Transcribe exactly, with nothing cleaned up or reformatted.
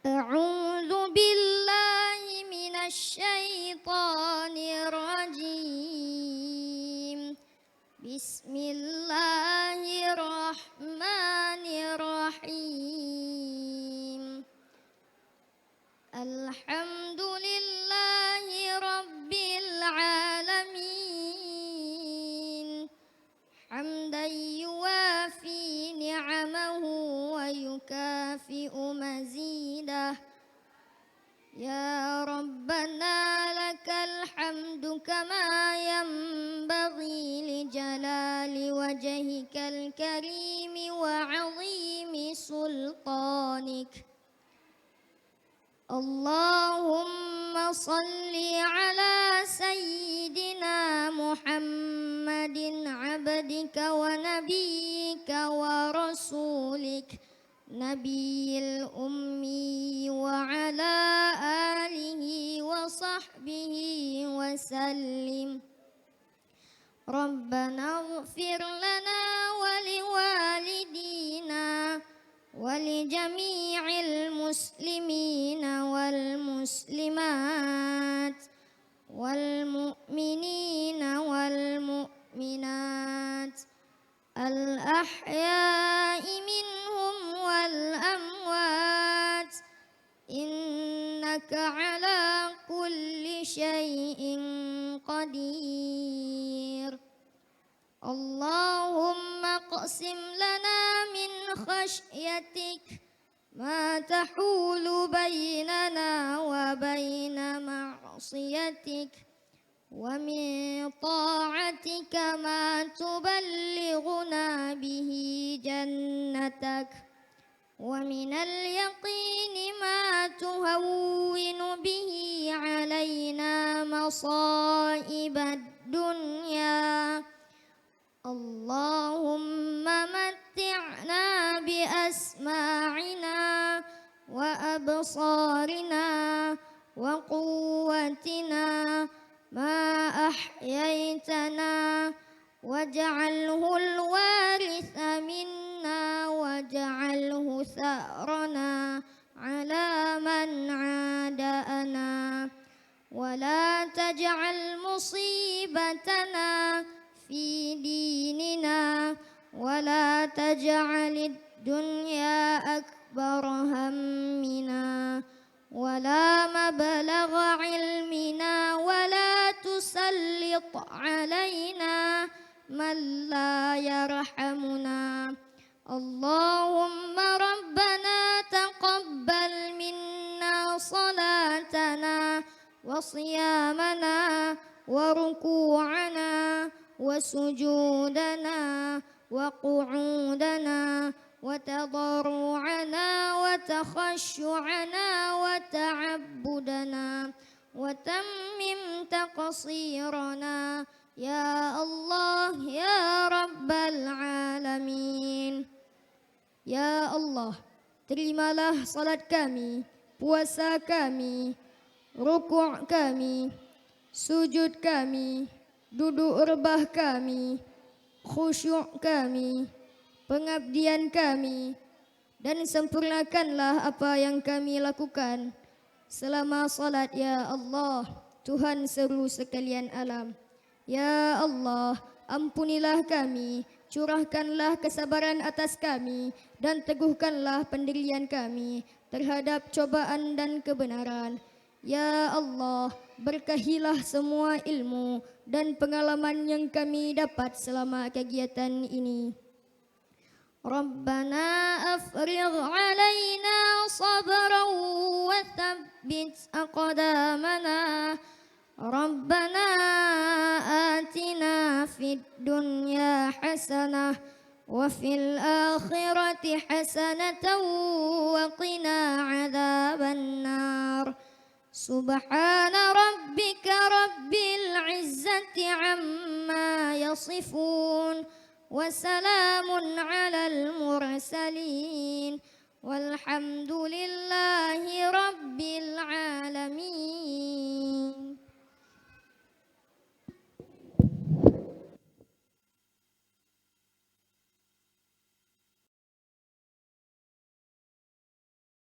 أعوذ بالله من الشيطان الرجيم. بسم الله الرحمن الرحيم. الحمد لله رب العالمين. حمدا يوافي نعمه ويكافئ مزيده. يا ربنا لك الحمد كما ينبغي لجلال وجهك الكريم وعظيم سلطانك. اللهم صل على سيدنا محمد عبدك ونبيك ورسولك نبي الأمي وعلى آله وصحبه وسلم. ربنا اغفر لنا ولوالدينا ولجميع المسلمين والمسلمات والمؤمنين والمؤمنات الأحياء منهم والأموات إنك على كل شيء قدير. اللهم اقسم لنا من خشيتك ما تحول بيننا وبين معصيتك، ومن طاعتك ما تبلغنا به جنتك، ومن اليقين ما تهون به علينا مصائب الدنيا. اللهم متعنا بأسماعنا وأبصارنا وقوتنا ما أحييتنا واجعله الوارث منا واجعله ثأرنا على من عادانا ولا تجعل مصيبتنا في ديننا ولا تجعل الدنيا أكبر همنا ولا مبلغ علمنا ولا تسلط علينا من لا يرحمنا. اللهم ربنا تقبل منا صلاتنا وصيامنا وركوعنا وسجودنا وقعودنا وتضرعنا وتخشعنا وتعبدنا وتمم تقصيرنا يا الله يا رب العالمين. Ya Allah, terimalah salat kami, puasa kami, rukuk kami, sujud kami, duduk rebah kami, khusyuk kami, pengabdian kami, dan sempurnakanlah apa yang kami lakukan selama salat, ya Allah, Tuhan seru sekalian alam. Ya Allah, ampunilah kami, curahkanlah kesabaran atas kami, dan teguhkanlah pendirian kami terhadap cobaan dan kebenaran. Ya Allah, berkahilah semua ilmu dan pengalaman yang kami dapat selama kegiatan ini. ربنا أفرغ علينا صبرا وثبت أقدامنا. ربنا آتنا في الدنيا حسنة وفي الآخرة حسنة وقنا عذاب النار. سبحان ربك رب العزة عما يصفون وسلام على المرسلين والحمد لله رب